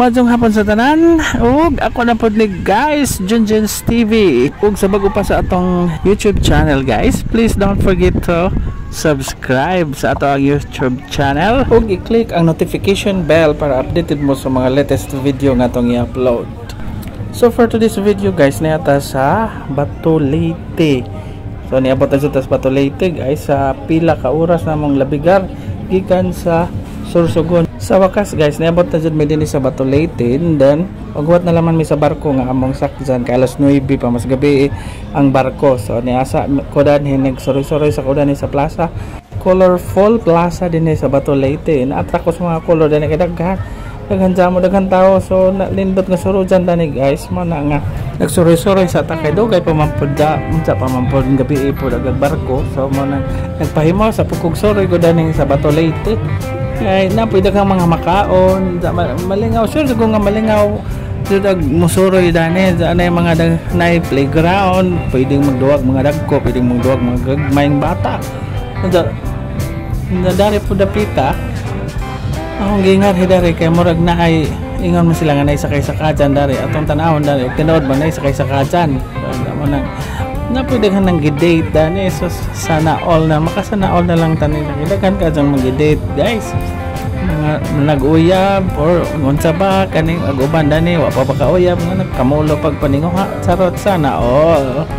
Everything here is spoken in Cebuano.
Maayong hapon sa tanan. Ug ako na pod ni, guys, Junjun's TV. Ug sa bago pa sa atong YouTube channel, guys, please don't forget to subscribe sa atong YouTube channel ug i-click ang notification bell para updated mo sa mga latest video nga atong i-upload. So for today's video, guys, naa ta sa Bato, Leyte. So niabot ta sa Bato, Leyte, guys, sa pila ka oras namong labigar gikan sa Sorsogon. Sa wakas, guys, niabot na jud mi dinhi sa Bato, Leyte, and then maghuwat na laman mi sa barko nga among sakyan kay alas 9 pa mas gabi ang barko. So niasa ko danhi, nagsuroy-suroy sa ko danhi sa plaza. Colorful plaza dinhi sa Bato, Leyte. Na-attract ko sa mga color dinhi kay daghan daghan jamo, daghan tao, so nindot nga surojan dani, guys. Mo na nga nagsuroy-suroy sa ta kay dugay pa man pud da, unsa pa man pud gabi pud ag barko. So mo na nagpahimo sa pukog suroy ko dani sa Bato, Leyte kay na pwede kang mga makaon, malingaw, sure ko nga malingaw jud musuroy dani sa anay mga nay playground, pwedeng magduwag mga dagko, pwedeng magduwag mga gagmayng bata. Na dari po dapita akong gingar dari kay murag naay, ingon man sila nga naay sakay sakajan dari. Atong tanawon dari, tinuod ba naay sakay sakajan mo nang na pwede ka nang gi-date dani. So sana all na makasana all na lang tani, daghan ka dyan mag-date, guys, mga nag-uyab or unsa ba kaning ag uban dani wa pa kauyab nga nagkamulo pag paninguha. Charot, sana all.